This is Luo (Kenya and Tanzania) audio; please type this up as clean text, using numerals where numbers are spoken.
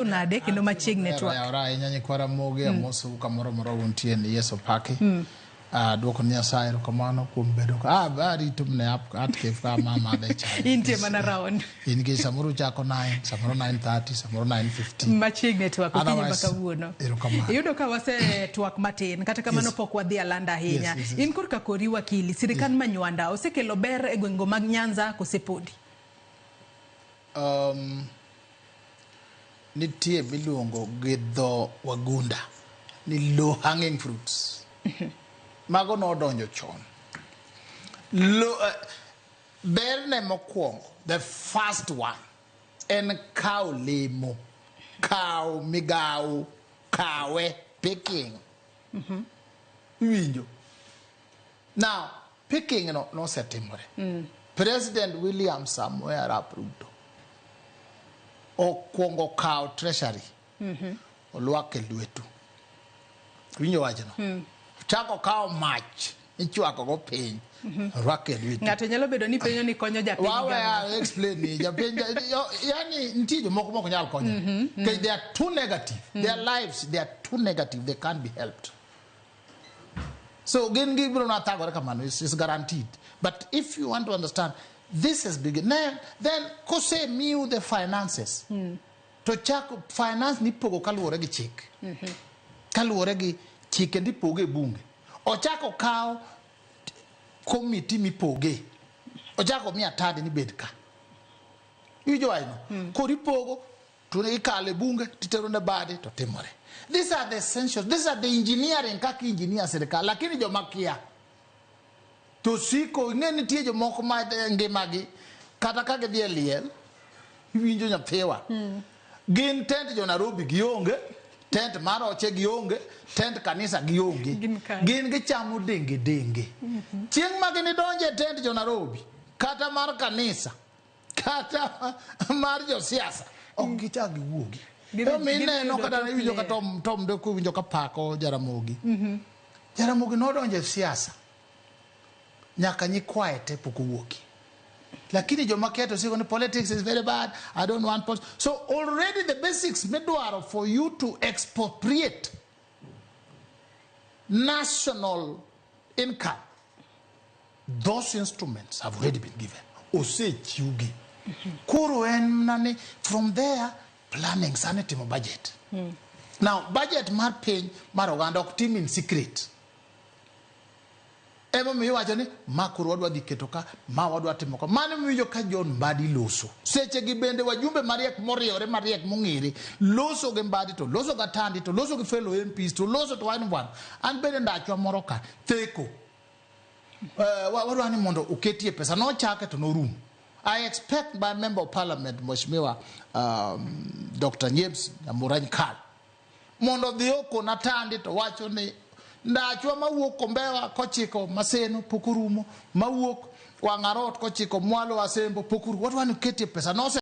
Nade kendo machiegni e twak. Yawra ahinya nyikwa Ramogi amosou kamoro amora untie ni Yesu paki. Duoko ni Nyasaye erokamano kuom bedo ka. Arito mne at ka mama madhe chai. Intie mana round. In nikech samoro uchako 9, samoro 9:30, samoro 9:15. Machiegni e twak okinyi ma Otherwise, kawuono. erokamano. Iyudo ka wase twak matin kata kamano pok wadhi alanda ahinya. Yes. In korka kori wakili, sirikand Manywanda osekelo ber e gwengego mag Nyanza kose podi? Nitie miluongo gi dho wagunda ni low hanging fruits. Mago nodonjo chon. Berne mokwongo, the first one, en kawo lemo, kawo migawo, kawe, picking. Iwinjo? Now, picking no nosetimore. President William Samoei Arap Ruto okwongo kawo treasury, olwak e lwetu. Winjo wachno? Chako kawo mach ichwako go piny, orwak e lwetu. Ng'ato nyalo bedo ni penjo ni konyo japiny Wawe gang'o? a explain ni japiny yani nitie jomoko mok nyal konyo nikech they are too negative. Their lives, they are too negative, they can't be helped. So gin gibiro na thagore kamano, it's guaranteed. But if you want to understand, this is big. Then kose miu the finances. To chako finance ni pogo kaluwore gi chik. Kaluwore gi chike ndipoge e bunge. Ochako kawo komiti mipoge. Ochako mi atadi ni bed ka. Iwinjo wachno? Koro ipogo to ikalo e bunge titero ne bade to timore. These are the essentials. These are the engineering kaka engineer sirikal. Lakini joma kia to siko ing'e nitie jomoko ma ngimagi kata ka gidhi e liel iwinjo nyathiwa gin tent jo Nairobi gionge tent mar oche gionge tent kanisa gionge. Gin kanye? Gin gichamo denge denge chieng' ma ginidonje e tent jo Nairobi kata mar kanisa kata mar josiasa ok gichak giwuogi. Emomiyo gidhi ineno yudo kata tok iwinjo ka liel. Tom Deko iwinjo ka pako Jaramogi. Jaramogi nodonjo e siasa nyaka nyikwaye te pok owuoki. Lakini joma kia to siko ni politics is very bad, I don't want politics. So already the basics midwaro for you to expropriate national income, those instruments have already been given. Osechiwgi. Koro en mana ni from there planning sani timo budget. Now budget mar piny mar oganda ok tim in secret. Emomiyo iwacho ni ma koro wadwa dhi keto ka, ma wadwa timo ka. Mano miwinjo ka John Mbadi loso. Seche gi bende wajumbe mariek moriewore mariek mong'ere loso gi Mbadi to loso gi Atandi to loso gi fellow MPs to loso to wan bwana. An bende ndachwa moro ka theko. Wadwa ni mondo oketie pesa nochake to norumo. I expect my member of parliament Mheshimiwa Dr. James Nyamurany Kal mondo odhi okon Atandi to wacho ni ndachwa mawuok Kombewa kochiko Maseno pok orumo, mawuok Wang'arot kochiko mwalo Asembo pok orumo. Wadwa ni oketie pesa. Nose